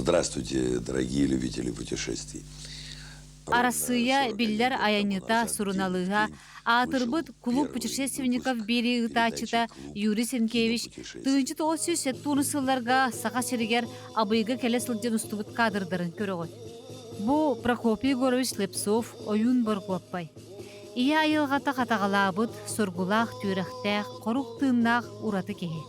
Здравствуйте, дорогие любители путешествий. Арассыыйа биллэр айанньыта, суруналыыһа, аатырбыт «Клуб путешественников» биэрии ыытааччыта Юрий Сенкевич 1970 сылларга Саха сиригэр Абыйга кэлэ сылдьан устубут кадрдарын көрөҕүт. Бу Прокопий Егорович Слепцов ойуун Боргуоппай. Ийэ айылҕата хатаҕалаабыт, соргулаах түөрэхтээх, хорук тыыннаах ураты киһи.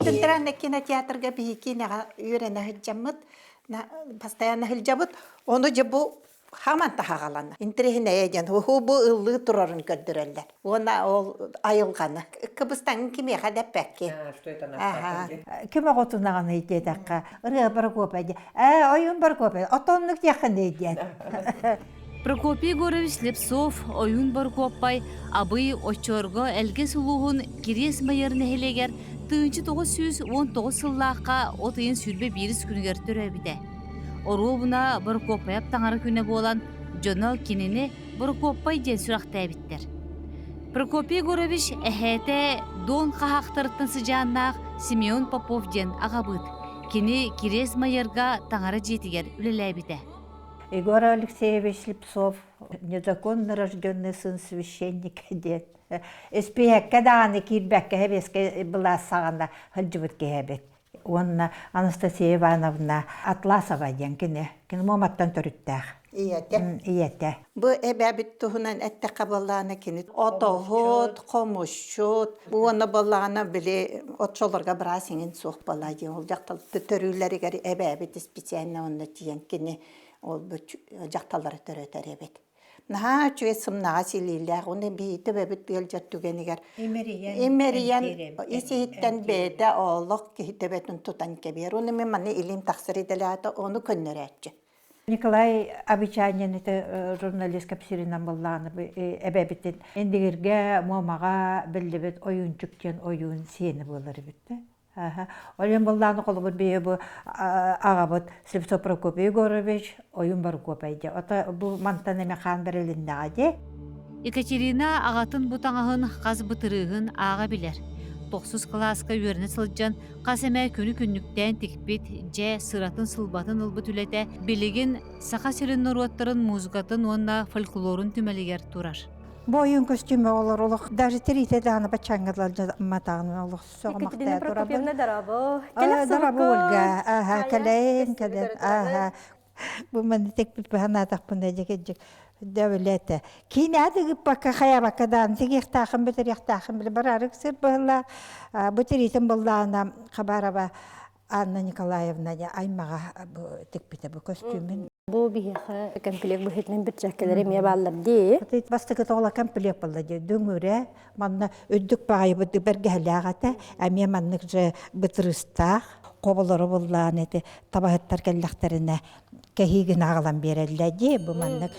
Центральный кинотеатрга биһиги үөрэнэ сылдьаммыт, постоянно сылдьабыт. Ону дьэ бу хаман таһаҕалана. Интэриэһинэйэ диэн уһу бу ыллыы турарын көрдөрөллөр. Уонна ол айылҕаны. Кыбыстаҥ кимиэхэ да эппэккин. Ким оҕотунаҕыный диэтэххэ, ырыа Прокопий диэ. Ээ, ойуун Прокопий, отоннук диэххиний диэн. Прокопий Егорович Слепцов, Ойуун Борукуоппай, Абый Оччорго Элгэс улууһун Кириэс Майыар нэһилиэгэр 1919 сыллаахха от ыйын 21 күнүгэр төрөөбүтэ. Оруобуна Борукуоппайап таҥара күнэ буолан, дьоно кинини Борукуоппай диэн сүрэхтээбиттэр. Прокопий Егорович эһээтэ Дон хаһаахтарыттан сыдьааннаах Семен Попов диэн аҕабыыт. Кини Кириэс Майыарга таҥара дьиэтигэр үлэлээбитэ. Егор Алексеевич Слепцов незаконно рожденный сын священника диэн испииһэккэ даҕаны киирбэккэ сэбиэскэй былаас саҕана сылдьыбыт киһи эбит. Уонна Анастасия Ивановна Атласова диэн кини. Кини Муоматтан төрүттээх. Ийэтэ. Ийэтэ. Бу эбээбит туһунан эттэххэ буоллаҕына кини отоһут, хомусчут уонна буоллаҕына били оччолорго быраас иҥин суох буолла дии. Ол дьахтал төрүүлэригэр эбээбит специально онно тиийэн кини ол дьахталлары төрөтөр эбит. Наһаа үчүгэй сымнаҕас илиилээх, уонна биһиги төбөбүт ыалдьар түгэнигэр имэрийэн ис-иһиттэн бэйэтэ олох киһи төбөтүн тутан кэбиһэр. Уонна мин манна илиим тахсар идэлээтэ, ону көннөрөөччү. Николай Абичанин ити журналист кэпсииринэн быллааны эбэбитин Индигиргэ Муомаҕа биллибит ойуунчук диэн ойуун сиэнэ буолар эбит Ол быллааны холобур биһи бу аҕабыт Слепцов Прокопий Егорович ойуун Борукуопай дии. Ото бу мантан эмэ хаан бэрилиннэҕэ дии. Екатерина аҕатын бу таҥаһын хас бытырыыһын ааҕа билэр. Тохсус кылааска үөрэнэ сылдьан хас эмэ күнү-күннүктээн тикпит, дьэ, сыратын-сылбатын ылбыт үлэтэ билигин Саха сирин норуоттарын музыкатын уонна фольклорун түмэлигэр турар. Бу ойуун көстүүмэ олор олох даже тириитэ даҕаны баччааҥҥа матаҕын олох Екатерина сөҕүмэхтээ турабын. Прокопьевна дорообо. Кэлэх Дорообо сылыккын. Ольга. Аха, Хайа, кэлэн, көстүүмү кэлэн. көрө турабын. Аха. Бу манна текпит баһанаатахпына дьэкэдьик дэвлете. Киинэ ыгыппакка хайабакка даан тигиэхтаахын бэтэриэхтаахын биле барарык сыр быһыла бу тириитин быллаана Хабарова Анна Николаевна аймаҕа бу тикпитэ бу көстүүмүн. Бу биһиэхэ комплект быһыытынан бирчээккэлэр эмиэ бааллар дии. Бастакы тоҕула комплект буолла дии. Дүҥүрэ манна үрдүк баҕайыбыт бэргэһэлээх этэ. Эмиэ маннык же бытырыыстаах хоболору буллаан эти табаһыттар кэллэхтэринэ кэһиигин аҕалан биэрэллэр дии. Бу маннык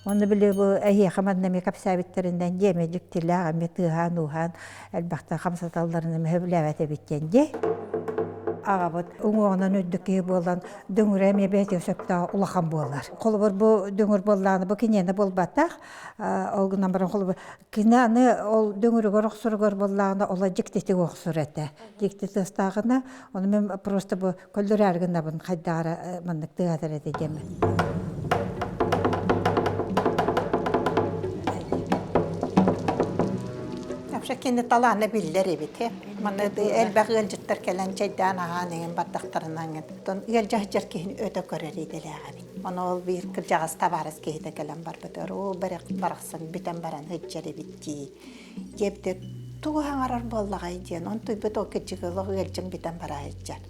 Онно били бу эһиэхэ манна эмиэ кэпсээбиттэринэн дьиэ эмиэ дьиктилээх, эмиэ тыаһаан-ууһаан элбэхтэ хамсаталларын эмиэ сөбүлээбэт эбит диэн дии. Аҕабыт уҥуоҕунан үрдүк киһи буолан дүҥүрэ эмиэ бэйэтигэр сөптөөх улахан буолар. Холобур бу дүҥүр буоллаҕына бу киниэнэ буолбатах. Ол гынан баран холобур кини аны ол дүҥүрүгэр охсоругар буоллаҕына ола дьиктитик охсор этэ. Дьикти тыастааҕына ону мин просто бу Көллөрөөр гынабын хайдаара маннык тыаһатар этэ диэмэ. Вообще кини талаана биллэр эбит. Манна элбэх ыалдьыттар кэлэн чэйдээн аһаан иҥин бардахтарынан оттон ыалдьа сылдьар киһини өтө көрөр идэлээх эбит. Ону ол биир кырдьаҕас табаарыс киһитэ кэлэн барбытыгар оо барахсан бүтэн баран сылдьар эбит дии диэбитэ тугу хаҥарар буоллаҕай диэн онтуйбут ол кырдьык олох ыалдьан бүтэн бара сылдьар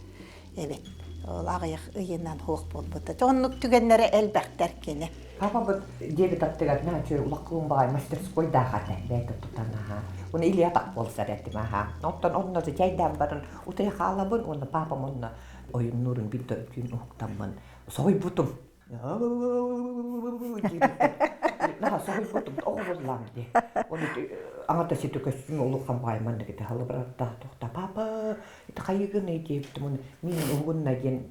эбит. Ол аҕыйах ыйынан суох буолбута. Оннук түгэннэрэ элбэхтэр кини. Папабыт диэбит аттыгар наачы улаххын баҕай мастерскойдаах этэ бэйэтэ тутан аха. Уна Илья так буолсар этим аха. Оттон онно чайдаан баран утуйа хаалабын уонна папам онно ойуннуурун бил түүн уһуктаммын соһуйбутум. Наһаа соһуйбутум оҕобуллаам дии. Оны аҥата сити көстүм улахан баҕай маннык ити халыбыраттаах тухта папа ити хайыгыный диэбитим оны мин уһугунна диэн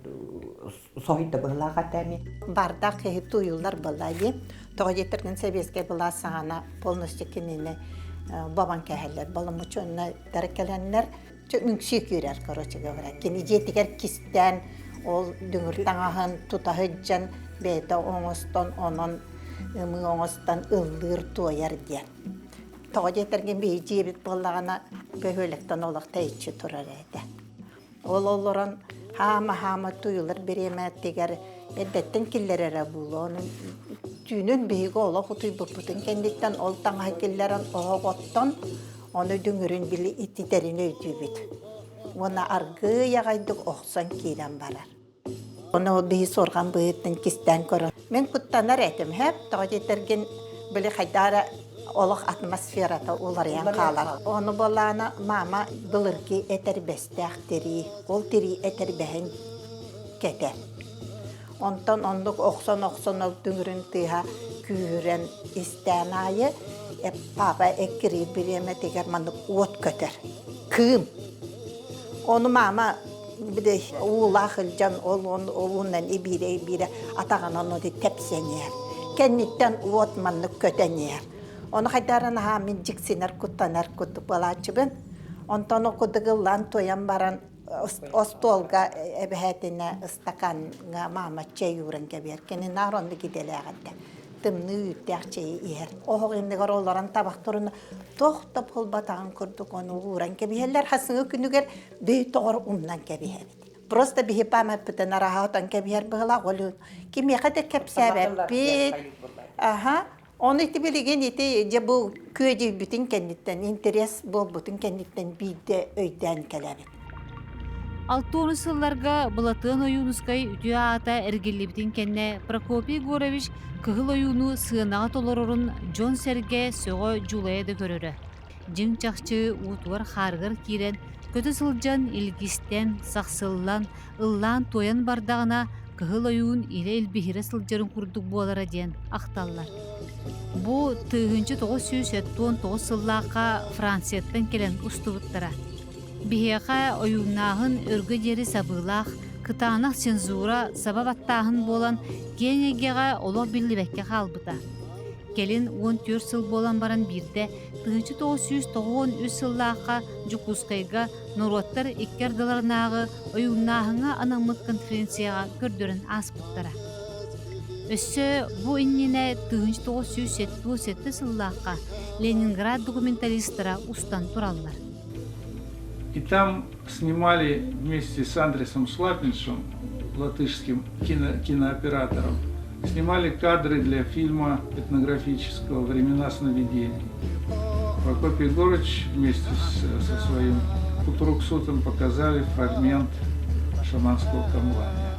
Соһуйда быһылаах этэ Бардах киһи тууйуллар буолла дии. Тоҕо диэтэргин сэбиэскэй былаас саҕана полностью кинини бобон кэһэллэр. Боломучунна кэлэннэр үҥсүү киирэр, короче говоря. Кини дьиэтигэр кистээн ол дүҥүр таҥаһын тута сылдьан бэйэтэ оҥостон онон ымыы оҥостон ыллыыр туойар диэн. Тоҕо диэтэргин биһи дьиэбит буоллаҕына бөһүөлэктэн олох тэйиччи турар этэ. Ол олорон хаама-хаама туйулар бириэмэтигэр эрдэттэн киллэрэрэ буолуо. Ону түүнүн биһиги олох утуйбуппутун кэнниттэн ол таҥаһы киллэрэн оһох оттон, ону дүҥүрүн били ититэрин өйдүүбүт. Уонна аргыый аҕайдык охсон киирэн барар. Ону ол биһи суорҕан быһыыттан кистээн көрөн. Мин куттанар этим, һэп, тоҕо диэтэргин били хайдах эрэ олох атмосферата уларыйан хаалар. Ону буоллаҕына мама былыргы этэрбэстээх тирии, ол тирии этэрбэһин кэтэр. Онтон оннук охсон-охсон ол дүҥүрүн тыаһа күүһүрэн истээн аайы папа эккириир бириэмэтигэр маннык уот көтөр. Кыым. Ону мама били уулаах илдьэн ол уунан ибиирэ-ибиирэ атаҕынан ону тэпсэн иһэр. Кэнниттэн уот маннык көтөн иһэр. Ону хайдарын наһаа мин дьиксинэр, куттанар курдук буолааччыбын. Онтон ол курдук ыллаан туойан баран остуолга эбэһээтинэ ыстакаҥҥа маама чэй ууран кэбиһэр. Кини наар оннук идэлээх этэ. Тымныы үүттээх чэйи иһэр. Оһох иннигэр олорон табах туруна туох да буолбатаҕын курдук ону ууран кэбиһэллэр. Хасыҥы күнүгэр бүй тоҕор умнан кэбиһэбит. Просто биһи памятпытын араһа отон кэбиһэр быһылаах ол кимиэхэ да кэпсээбэппит. Аха. Ону ити билигин ити дьэ бу күөдьүйбүтүн кэнниттэн, интерес буолбутун кэнниттэн биирдэ өйдөөн кэлэбит. Алтуону сылларга Былатыан Ойуунускай үтүө аата эргиллибитин кэннэ Прокопий Егорович Кыһыл Ойууну сыанаҕа толорорун дьон-сэргэ сөҕө дьулайа да көрөрө. Дьиҥ-чахчы уутугар-хаарыгар киирэн, көтө сылдьан илгистэн, сахсыллан, ыллаан-туойан бардаҕына, Кыһыл Ойуун илэ илбиһирэ сылдьарын курдук буолара диэн ахталлар. Бу 1979 сыллаахха Францияттан кэлэн устубуттара. Биһиэхэ ойууннааһын өргө диэри сабыылаах, кытаанах цензура саба баттааһын буолан, киэҥ эйгэҕэ олох биллибэккэ хаалбыта. Кэлин 14 сыл буолан баран биирдэ 1993 сыллаахха Дьокуускайга норуоттар икки ардыларынааҕы ойууннааһыҥҥа анаммыт конференцияҕа көрдөрөн ааспыттара. Өссө бу иннинэ 1977 сыллаахха Ленинград документалистара устан тураллар. И там снимали вместе с Андресом Слапиншем, латышским кино кинооператором, снимали кадры для фильма этнографического «Времена сновидений». Прокопий Егорович вместе с, со своим Кутуруксутом показали фрагмент шаманского камлания.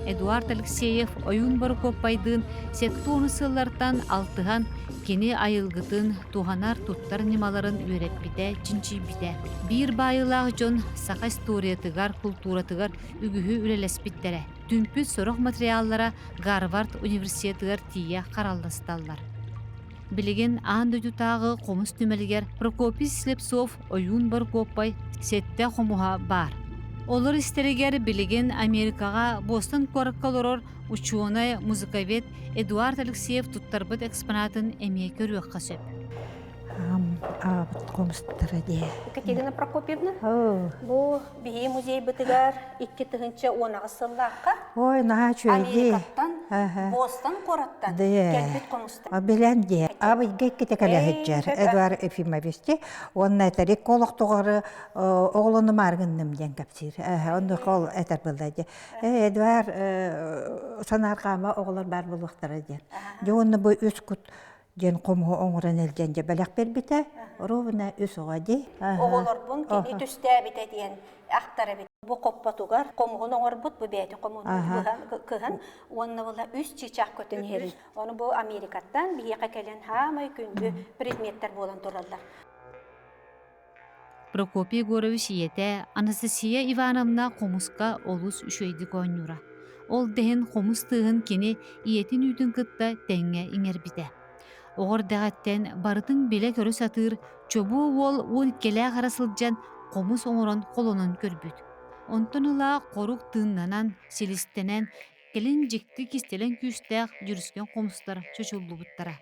Эдуард Алексеев ойуун Борокуоппайдыын сектуону сыллартан алтыһан Кини айылгытын, туһанар, туттар ньымаларын үөрэппитэ, чинчийбитэ. Биир баайыылаах дьон саха историятыгар, култууратыгар үгүһү үлэлэспиттэрэ. Түмпүт сорох материаллара Гарвард университетыгар тиийэ харалласталлар. Билигин аан дойдутааҕы хомус түмэлигэр Прокопий Слепцов Ойуун Борокуоппай сэттэ хомуһа баар. Олор истэригэр билигин Америкаҕа Бостон куоракка олорор учуонай, музыковед Эдуард Алексеев туттарбыт экспонатын эмиэ көрүөххэ сөп. Аабыт хомустара дии. Екатерина Прокопьевна, бу биһиги музейбытыгар 2018 сыллаахха Ой, наһаа үчүгэй дии. Америкаттан, Бостон куораттан кэлбит хомустар. Билэн дии. Абыйга иккитэ кэлэ сылдьар Эдуард Ефимович уонна этэр икки олохтоҕор оҕолону мааргынным диэн кэпсиир. Онно ол этэр буолла дии. Эдуард санаарҕаама оҕолор баар буолуохтара диэн. Дьэ уонна бу үс кут диэн хомуһу оҥорон илдьэн дьэ бэлэх биэрбитэ. Ровно үс оҕо дии. Оҕолорбун кини түстээбитэ диэн ахтар эбит. Бу хоппотугар хомуһун оҥорбут, бу бэйэтин хомуһун кыһан уонна була үс чыычаах көтөн иһэрин. Ону бу Америкаттан биһиэхэ кэлэн хаамай күндү предметтэр буолан тураллар. Прокопий Егорович ийэтэ Анастасия Ивановна хомуска олус үчүгэйдик оонньуура. Ол да иһин хомус тыаһын кини ийэтин үүтүн кытта тэҥҥэ иҥэрбитэ. Оҕо эрдэҕиттэн барытын билэ-көрө сатыыр чобуо уол 12-лээх эрэ сылдьан хомус оҥорон холонон көрбүт. Онтон ыла хорук тыыннанан, силистэнэн, кэлин дьикти кистэлэҥ күүстээх дьүрүскэн хомустар чочуллубуттара.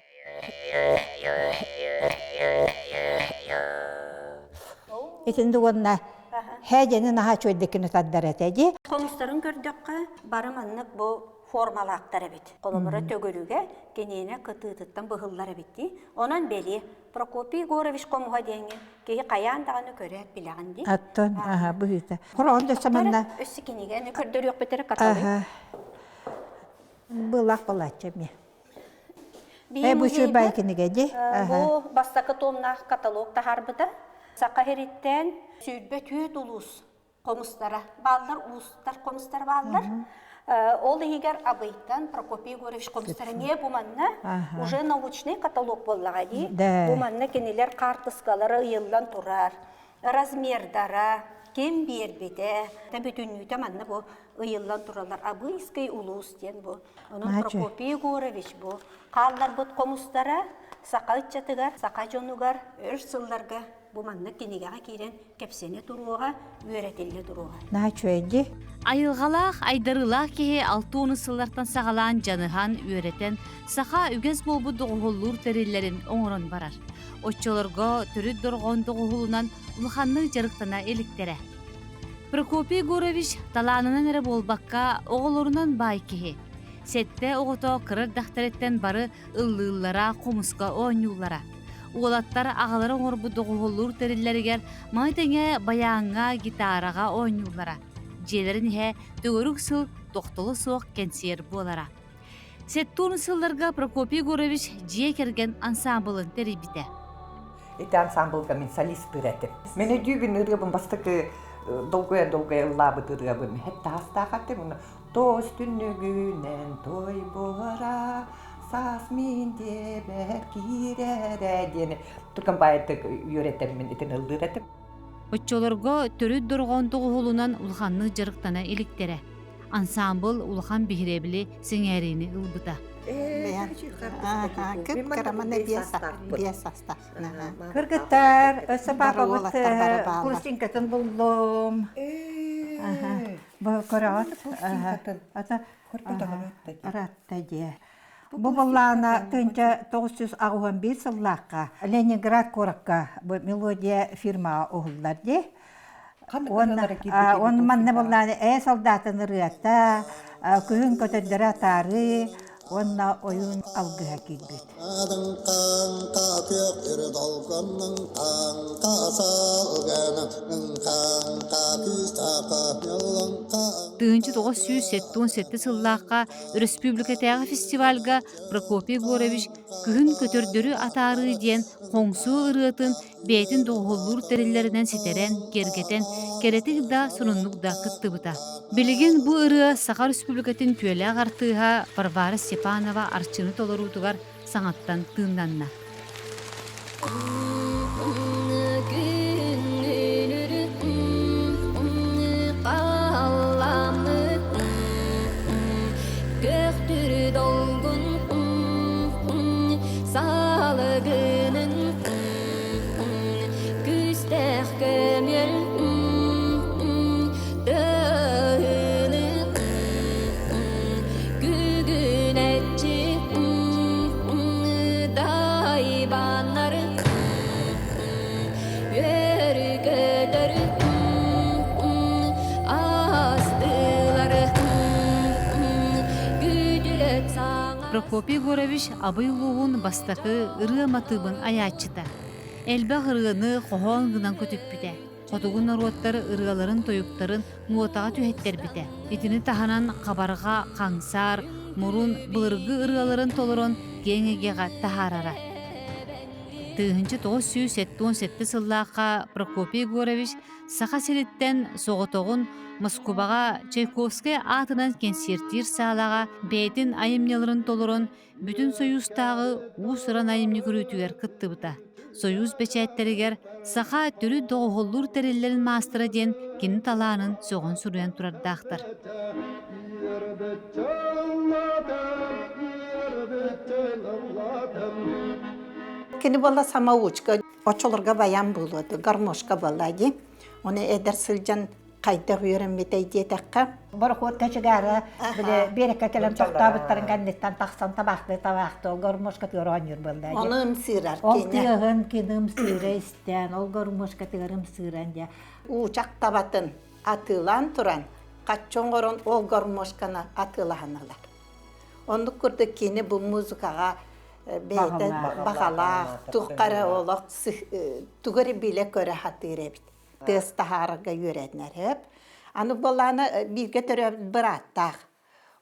Итинди уонна хээдьэни наһаа үчүгэйдик тардар этэ дии. Хомустарын көрдөххө, бары маннык бу формалаахтар эбит. Холобура төгүрүгэ киниэнэ кытыытыттан быһыллар эбит дии. Онон бэлиэ Прокопий Егорович хомуһа диэҥҥэ киһи хайаан даҕаны көрөөт билэҕин дии. Аттон, аха, быһыыта. Хороон да саманна. Өссө кинигэни көрдөрүөхпүт эрэ каталог. Былах балачча эмиэ. Э, бу бай кинигэ дии. Бу бастакы томнаах каталог таһаарбыта. Саха сириттэн 24 улуус хомустара бааллар, уустар хомустара бааллар. Ол иһигэр Абыйтан Прокопий Егорович хомустара эмиэ бу манна уже научный каталог буоллаҕа дии. Бу манна кинилэр хаартыскалара ыйыллан турар, размердара, ким биэрбитэ, бүтүннүүтэ манна бу ыйыллан тураллар. Абыйский улуус диэн бу. Онон Прокопий Егорович бу хаалларбыт хомустара саха ыччатыгар, саха дьонугар өр сылларга бу маннык кинигэҕэ киирэн кэпсэнэ туруоҕа, үөрэтиллэ туруоҕа. Наһаа үчүгэй дии. Айылҕалаах, айдарыылаах киһи 60 сыллартан саҕалаан дьаныһан, үөрэтэн, саха үгэс буолбут доҕуһуллуур тэриллэрин оҥорон барар. Оччолорго төрүт дорҕоон доҕуһулунан улаханнык дьарыктана иликтэрэ. Прокопий Егорович талаанынан эрэ буолбакка, оҕолорунан баай киһи. Сэттэ оҕото кыра эрдэхтэриттэн бары ыллыыллара, хомуска оонньууллара. Уолаттар аҕалара оҥорбут доҕуһуоллуур тэриллэригэр маны тэҥэ байааҥҥа, гитараҕа оонньууллара. Дьиэлэрин иһэ төгүрүк сыл тохтоло суох кэнсиэр буолара. Сэттион сылларга Прокопий Егорович дьиэ кэргэн ансаамбылын тэрийбитэ. Ити ансаамбылга мин солистыыр этим. Мен өйдүүбүн ырыабын бастакы долгуйа-долгуйа ыллаабыт ырыабын хэт таһастаах этим. Тос түннүгүнэн той буора саас мин диэбэр киирэрэ диэн тукан баайдык үөрэтэммин итин ыллыыр этим. Оччолорго төрүт дорҕоон тоҕуһулунан улаханнык дьарыктана иликтэрэ. Ансаамбыл улахан биһирэбили сэҥээриини ылбыта. Кып-кырамана биэс астах. Кыргыттар, өссө папабыт пластинкатын буллум. Бу көрөҕүт? Ата Аратта дии. Бу былаана 1981 сыллаахха Ленинград куоракка бу мелодия фирмаҕа уһуллар дии. Уонна манна былаана ээ солдатын ырыата, күһүн көтөрдөрө атаарыы уонна ойуун алгыһа киирбит. 1977 сыллаахха өрөспүүбүлүкэтээҕи фестивальга Прокопий Егорович «Күһүн көтөрдөрү атаарыы» диэн хоҥсуу ырыатын бэйэтин доҕуһуоллуур тэриллэринэн ситэрэн, киэргэтэн, кэрэтик да, сонуннук да кыттыбыта. Билигин бу ырыа Саха Республикатын үтүөлээх артыыһа Варвара Степанова Арчыны толоруутугар саҥаттан тыыннанна. Салыгынын Күстээх көмүөл Тыһыны Күгүнэччи Дайбаннар Үөрү-көтөр Астылар Күтүлөт саҥа Прокопий Егорович Абый улууһун бастакы ырыа матыыбын айааччыта. Элбэх ырыаны хоһоон гынан көтүппүтэ. Хотугу норуоттар ырыаларын-тойуктарын нуотаҕа түһэттэрбитэ. Итини таһынан хабарҕа, хаҥсаар, мурун былыргы ырыаларын толорон киэҥ эйгэҕэ таһаарара. 1977 сыллаахха Прокопий Егорович Саха сириттэн соҕотоҕун Москубаҕа Чайковскай аатынан кэнсиэртиир саалаҕа бэйэтин айымньыларын толорон Бүтүн Сойуустааҕы уус-уран айымньы көрүүтүгэр кыттыбыта. Сойуус бэчээттэригэр саха төрүт доҕуһуоллуур тэриллэрин маастара диэн кини талаанын сөҕөн суруйан турардаахтар. Кини буолла самоучка, оччолорго баян буолуо, гармошка буолла дии. Оны эдэр сылдьан хайдах үөрэммитэй диэтэххэ. Борохуот кочегара били биэрэккэ кэлэн тохтообуттарын кэнниттэн тахсан табаахтыы табаахтыы ол гармошкатыгар оонньуур буолла. Ону ымсыырар Ол тыаһын кини ымсыыра истэн, ол гармошкатыгар ымсыыран дьэ. Уучах табатын атыылаан туран, хаччы оҥорон ол гармошканы атыылаһан ылар. Оннук курдук кини бу музыкаҕа бэйэтэ баҕалаах, туохха эрэ олох тугу эрэ билэ-көрө сатыыр эбит. Тыас таһаарарга үөрэнэр эп. Аны буоллаана бииргэ төрөөбүт бырааттаах.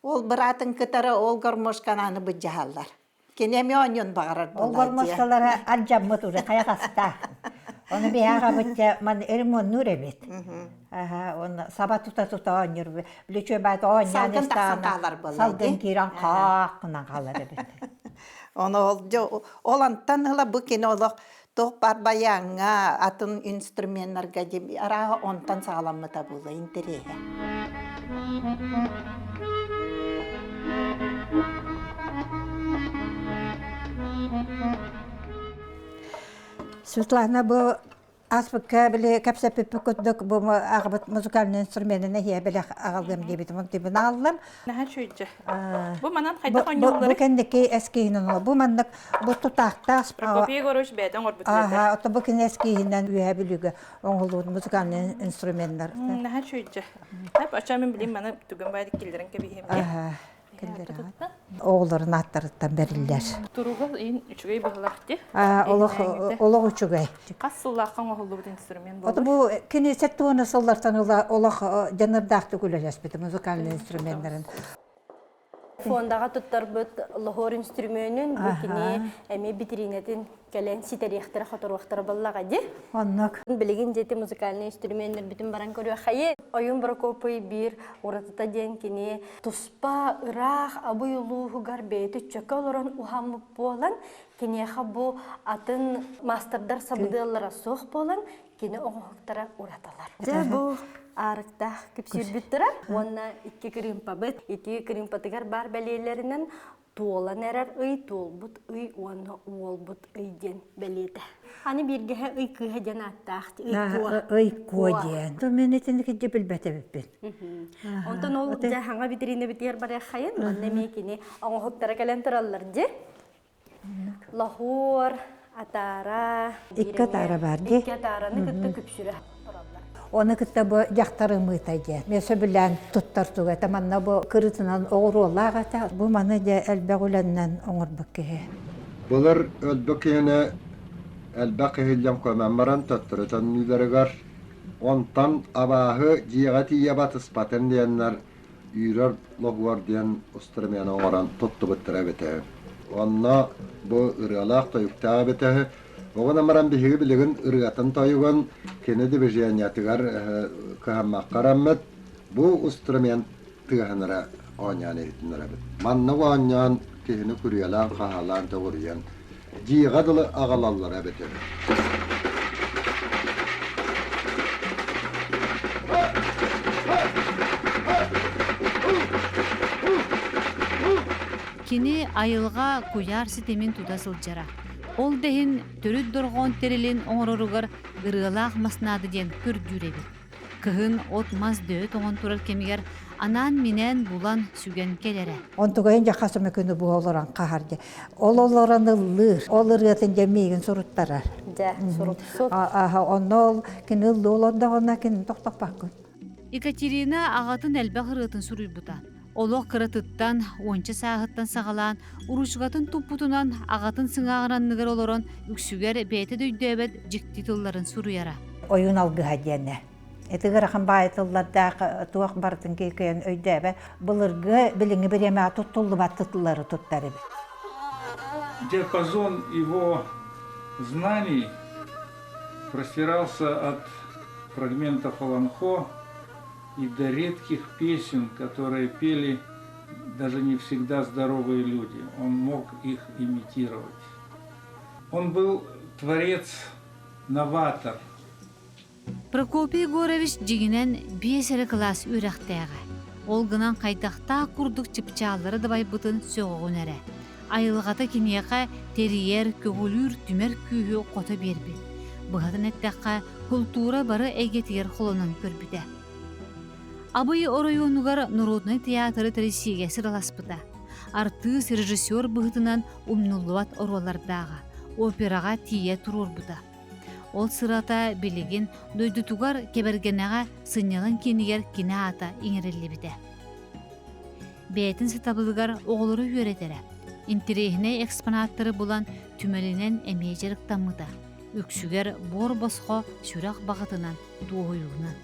Ол быраатын кытары ол гармошканы аны былдьаһаллар. Кини эмиэ оонньуон баҕарар Ол гармошкалара ардьаммыт уже хайаҕаста. Ону биһиэхэ аҕабыт маны ремоннуур эбит. Аха, оны саба тута-тута оонньуур. Биличүө баата оонньоон Салгын тахсан хаалар буолла Салгын киирэн хаах гынан хаалар эбит. Ону ол ол антан ыла бу кини олох туох бар баяҥҥа, атын инструменнарга арааһа онтон саҕаламмыта буолуо интэриэһэ. Светлана бу Ааспыкка били кэпсэппиппит курдук бу аҕабыт музыкальный инструменын эһиэ бэлэх аҕалыам диэбитим онтубун аҕаллым. Наһаа үчүгэйдэ. Бу манан хайдах оонньуулларый? Бу кэнники эскиһинэн бу маннык бу тутаахтаах Прокопий Егорович бэйэтэ оҥорбут Аха, ото бу кини эскиһинэн Үөһээ Бүлүүгэ оҥоһуллубут музыкальный инструменнар. Наһаа үчүгэйдэ. Оччо мин билим маны түгэн баайдык киллэрэн кэбиһиэм. Аха. Оҕолорун ааттарыттан бэриллэр. Туруга иин үчүгэй быһылаах дии. Олох олох үчүгэй. Хас сыллаахха оҥоһуллубут инструмент буолар? Бу кини 70 сыллартан ыла олох дьаныардаахтык үлэлэспит музыкальный инструменнарын. Фондаҕа туттарбыт лоһуор инструменын бу кини эмиэ витринэтин кэлэн ситэриэхтэрэ хоторуохтара буоллаҕа дии. Оннук. Билигин дьэти музыкальный инструменнэрбитин баран көрүөххэйи. Ойуун Прокопий биир уратыта диэн кини туспа ыраах Абый улууһугар бэйэтэ чөкө олорон уһаммыт буолан, киниэхэ бу атын маастардар сабыдыаллара суох буолан, кини оҥоһуктара уратылар. Дьэ бу аарыктаах күпсүүрбүт турар уонна икки кырыымпабыт. Ити кырыымпатыгар баар бэлиэлэринэн туолан эрэр ый, туолбут ый уонна уолбут ый диэн бэлиэтэ. Аны бииргэһэ ый кыыһа диэн ааттаах ый куо. Ый куо диэн. Мен итини кидьи билбэт эбиппин. Онтон ол дьэ хаҥа витрина битигэр барыаххайын, манна эмиэ кини оҥоһуктара кэлэн тураллар дьи. Лоһуор, атаара. Икки атаара бар дии. Икки атаараны кытта күпсүрэ тураллар. Оны кытта бу дьахтар ымыыта диэн. Мен сөбүлээн туттар туга этэ. Манна бу кырытынан оҕуруолаах этэ. Бу маны дьэ элбэх үлэннэн оҥорбут киһи. Былыр өлбө киһини элбэх иһиллэн көмөн баран төттөрү төннүүлэригэр онтон абааһы дьиэҕэ тиийэ батыспатын диэннэр үүрэр лоһуор диэн устурумены оҥорон туттубуттара эбитэ. Онно бу ырыалаах тойуктаах эбитэ. Оҕон амаран биһиги билигин ырыатын-тойугун кини движениятыгар кыһаммакка араммыт бу устурумент тыаһынара оонньоон иһитиннэрэбит. Маннык оонньоон киһини күрүөлээн-хаһаалаан төгүрүйэн дьиэҕэ дылы аҕалаллара эбитэ. Кини айылҕа куйаар ситимин тута сылдьара. Ол да иһин төрүт дорҕоон тэрилин оҥороругар ырыалаах мас наада диэн көрдүүр эбит. Кыһын от-мас дөйө тоҥон турар кэмигэр анаан-минээн булан, сүгэн кэлэрэ. Онтугайын дьэ хас эмэ күнү бу олорон хаһар дьэ. Ол олорон ыллыыр. Ол ырыатын дьэ миигин суруттарар. Дьэ, суруксут. Аха, онно ол кини ыллыы олордоҕуна кини тохтоппаккын. Екатерина аҕатын элбэх ырыатын суруйбута. Олох кыратыттан, уонча сааһыттан саҕалаан, уруучукатын туппутунан аҕатын сыҥааҕын анныгар олорон үксүгэр бэйэтэ да өйдөөбөт дьикти тылларын суруйара. Ойуун алгыһа диэнэ. Ити ыарахан баайы тыллардаах туох барытын кыайан өйдөөбөт. Былыргы билиҥҥи бириэмэҕэ туттуллубат тыллары туттар эбит. Диапазон его знаний простирался от фрагментов Олонхо и до редких песен, которые пели даже не всегда здоровые люди. Он мог их имитировать. Он был творец-новатор. Прокопий Егорович дьиҥинэн биэс эрэ кылаас үөрэхтээҕэ. Ол гынан хайдахтаах курдук чыпчааллары дабайбытын сөҕөҕүн эрэ. Айылҕата киниэхэ тэрийэр, көҕүлүүр, түмэр күүһү хото биэрбит. Быһатын эттэххэ, култуура бары эйгэтигэр холонон көрбүтэ. Абый оройуонугар норуодунай театры тэрийсиигэ сыраласпыта. Артыыс режиссер быһыытынан умнуллубат оруоллардааҕа, операҕа тиийэ туруорбута. Ол сырата билигин дойдутугар Кэбэргэнэҕэ сынньалаҥ киинигэр кини аата иҥэриллибитэ. Бэйэтин сатабылыгар оҕолору үөрэтэрэ, интэриэһинэй экспонаттары булан түмэлинэн эмиэ дьарыктаммыта, үксүгэр буор босхо сүрэх баҕатынан дуоһуйуунан.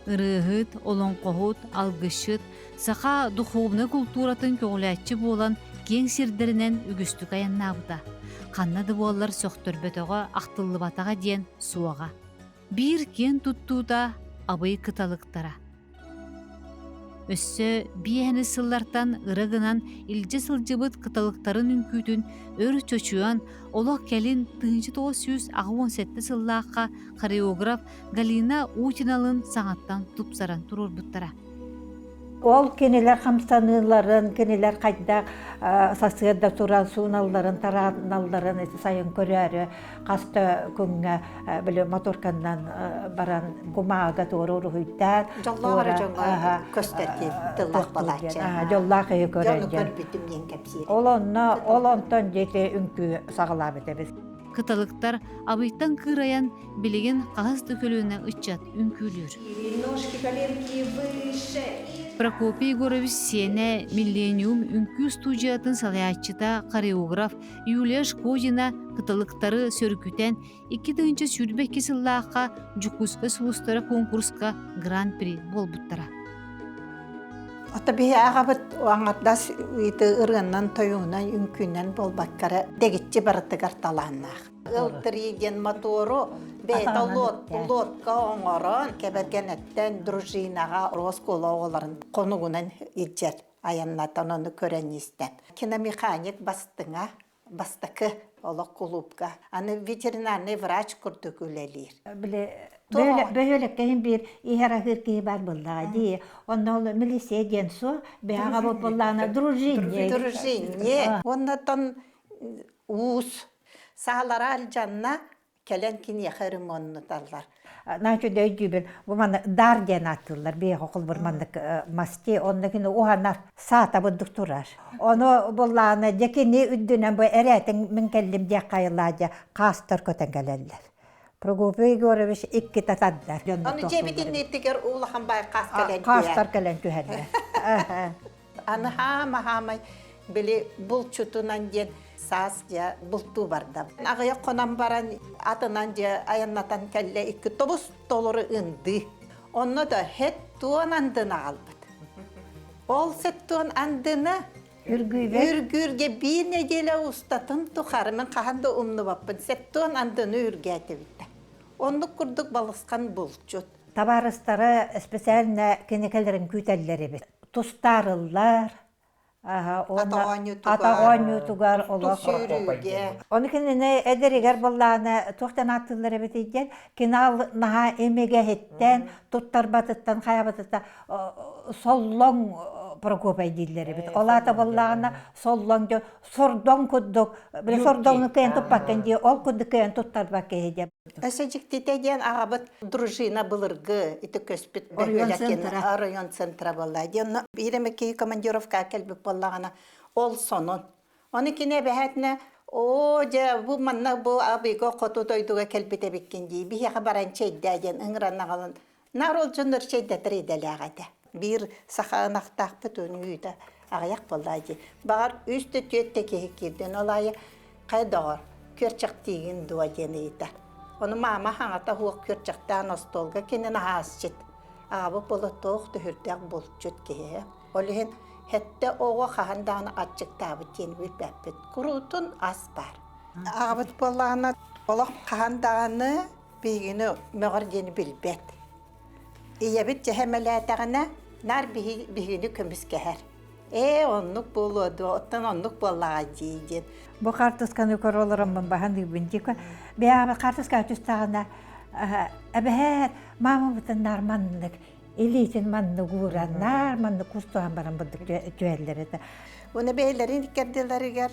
Ырыаһыт, олоҥхоһут, алгысчыт, саха духовнай култууратын көҕүлээччи буолан киэҥ сирдэринэн үгүстүк айаннаабыта. Ханна да буоллар сөхтөрбөтөҕө, ахтыллыбатаҕа диэн суоҕа. Биир киэн туттуута Абый кыталыктара. Өссө биэһэни сыллартан ыра гынан илдьэ сылдьыбыт кыталыктарын үҥкүүтүн өр чочуйан, олох кэлин 1987 сыллаахха хореограф Галина Утиналын саҥаттан тупсаран туруорбуттара. Ол кинилэр хамсаныыларын, кинилэр хайдах сарсыарда туран сууналларын, тарааналларын сайын көрөөрү хас да күҥҥэ били моторканнан баран кумааҕыга туора уруһуйдаан Дьоллоох эрэ дьоҥҥо көстөр диэн тыллаах балааччы. Дьоллоох иһи көрөр Дьону көрбүтүм диэн кэпсиир. Ол онно ол онтон дьиэти үҥкүү саҕалаабыт эбит. Кыталыктар Абыйтан кыырайан билигин хаһыс да көлүөнэ ыччат үҥкүүлүүр. Прокопий Егорович сиэнэ Миллениум үҥкүү студиятын салайааччыта хореограф Юлия Шкодина кыталыктары сөргүтэн 2022 сыллаахха Дьокуускай сулустара конкурска гран-при буолбуттара. Ата биһи аҕабыт аҥардас ыйыты ырыаннан тойугунан үҥкүүнэн буолбаккара дэгиччи барытыгар талааннаах. Ылтырыы диэн мотору бэйэтэ лодка оҥорон кэбэргэнэттэн дружинаҕа оскуола оҕолорун хонугунан илдьэр айаннатан ону көрөн истэн. Киномеханик бастыҥа бастакы олох кулуупка аны ветеринарный врач курдук үлэлиир. Били бөһүөлэккэ иһин биир иһэр аһыыр киһи бар буоллаҕа дии. Онно ол милиция диэн суох, бэйэҕэ буоллаҕына дружинник. Дружинник. Оннотон уус саалара алдьанна кэлэн киниэхэ ремоннуталлар. Наачу өйдүүбүн бу манна дар диэн ааттыыллар биэхэ холбор маннык масти онно кини уһанар саата бурдук турар ону буллаана дьэ кини үрдүнэн бу эрээтин мин кэллим диэх хайылаа дьэ хаастар көтөн кэлэллэр Прокопий Егорович икки татардар Ону дьиэбитин ниттигэр улахан бай хаас кэлэн хаастар кэлэн түһэллэр Аны хаама-хаамай били булчутунан диэн саас дьэ бултуу барда. Аҕыйах хонон баран атынан дьэ айаннатан кэллэ икки тобус толору ындыы. Онно да хэт туон андыны аҕалбыт. Ол сеттуон андыны үргүүргэ биир нэдиэлэ устатын тухары мин хаһан да умнубаппын сеттуон андыны үргээтибиттэ. Оннук курдук балысхан булчут. Табаарыстара специально кинигэлэрин күүтэллэр эбит. Тустаарыллар, ата оонньуутугар олох Ону кинини эдэригэр буоллаҕына туохтан ааттыыллар эбитий диэн кинал наһаа имигэһиттэн туттарбатыттан хайабатыттан соллоҥ Прокопай дииллэр эбит. Ол аата буоллаҕына соллоҥ сордоҥ курдук били сордоҥу кыайан туппаккын дии ол курдук кыайан туттарбакка киһи диэн Өссө дьиктитэ диэн аҕабыт дружина былыргы ити көспүт бөһүөлэкин район центра буолла диэн биир эмэ киһи командировка кэлбит буоллаҕына ол сонун ону кини эбэһээтинэ оо дьэ бу манна бу абыйга хоту дойдуга кэлбит эбиккин дии биһиэхэ баран чэйдээ диэн ыҥыран аҕалан наар ол дьоннор чэйдэтэр идэлээх этэ биир саха ынахтаахпыт үүтэ аҕыйах буоллаа дии баҕар үс да түөрт да киһи киирдин ол аайы Хайа доҕор, күөрчэхтиигин дуо диэн ыйытар. Ону маама хаҥата суох күөрчэхтээн остуолга кинин аһаасчыт. Аҕабыт буола туох түһүрдээх булчут киһи. Ол иһин сэттэ оҕо хаһан даҕаны аччыктаабыт диэн билбэппит. Куруутун ас баар. Аҕабыт буоллаҕына олох хаһан даҕаны биһигини мөҕөр диэни билбэт. Ийэбит дьэһэмэлээтэҕинэ наар биһигини көмүскэһэр. Ээ, оннук буолуо дуо, оттон оннук буоллаҕа дии диэн. Бу хаартысканы көрө олороммун баһан ыыбын дии. Бэйэҕэ хаартыскаҕа түстэҕинэ эбэһээт маамабытын наар маннык илиитин маннык ууран наар маннык кустуһан баран бурдук түһэллэр этэ. Уонна бэйэлэрин иккэрдилэригэр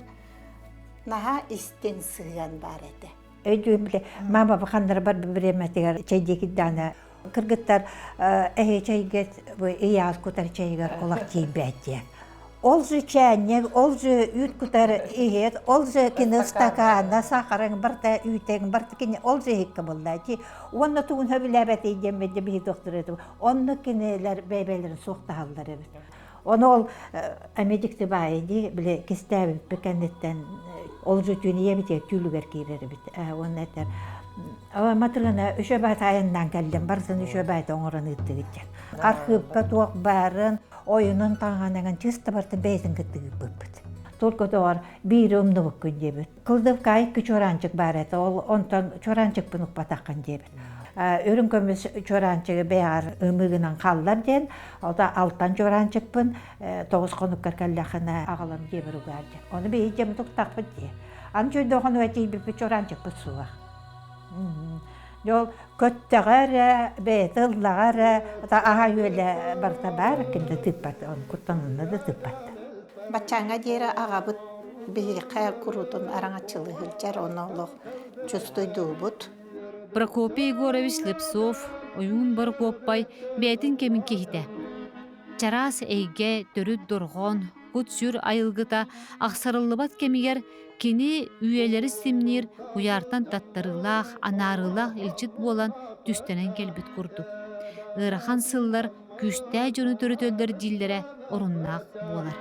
наһаа истиҥ сыһыан баар этэ. Өйдүүм биле мама баханнара бар бириэмэтигэр чэйдиэкиддаана кыргыттар эһи чэйгет бу ыйаас кутар чэйигэр олох тиийбэт диэн. Ол же чээнньик, ол же үүт кутар иһит, ол же кини стакана, сахарың барта үүтэҥ барта кини ол же иһиккэ буолла ити. Уонна тугун сөбүлээбэтий диэн медде биһи доктор этим. Онно кинилэр бэйбэлэрин суохтаһаллар эбит. Ону ол эмиэ дьикти баайы дии, били кистээбиппит кэнниттэн ол же түүн ийэбит түүлүгэр киирэр эбит. Уонна этэр Матырына үчүгэй баайта айаннаан кэллим, барытын үчүгэй баайта оҥорон ыыттыгыт диэн. Архыыпка туох баарын, ойунун таҥаһын чыста барытын бэйэтин кытта ыыппыппыт. Только доҕор биири умнубуккун диэбит. Кылдывка икки чуораанчык баар этэ, ол онтон чуораанчыкпын укпатаххын диэбит. Үрүҥ көмүс чуораанчыгы бэйэҕэр ымыыгынан хааллар диэн, ота алтан чуораанчыкпын тоҕус хонуккар кэллэххинэ аҕалан диэбэр угаар диэн. Ону биһи дьэммит уктахпыт дии. Аны чөйдөөхөн тиийбиппит чуораанчыкпыт суох. Дьол көттөҕө эрэ, бэйэтэ ыллаҕа эрэ, аһа үөлэ барыта баар, ким да тыыппат, оны куттананна да тыыппат. Баччааҥҥа диэри аҕабыт биһиэхэ куруутун араҥаччылыы сылдьар, ону олох чувствуйдуубут. Прокопий Егорович Слепцов, Ойуун Борокуоппай бэйэтин кэмин киһитэ. Чараас эйгэ, төрүт дорҕоон, кут-сүр айылгыта ахсарыллыбат кэмигэр кини үйэлэри симниир куйаартан таттарыылаах, анаарыылаах илдьит буолан түстэнэн кэлбит курдук. Ыарахан сыллар күүстээх дьону төрөтөллөр дииллэрэ оруннаах буолар.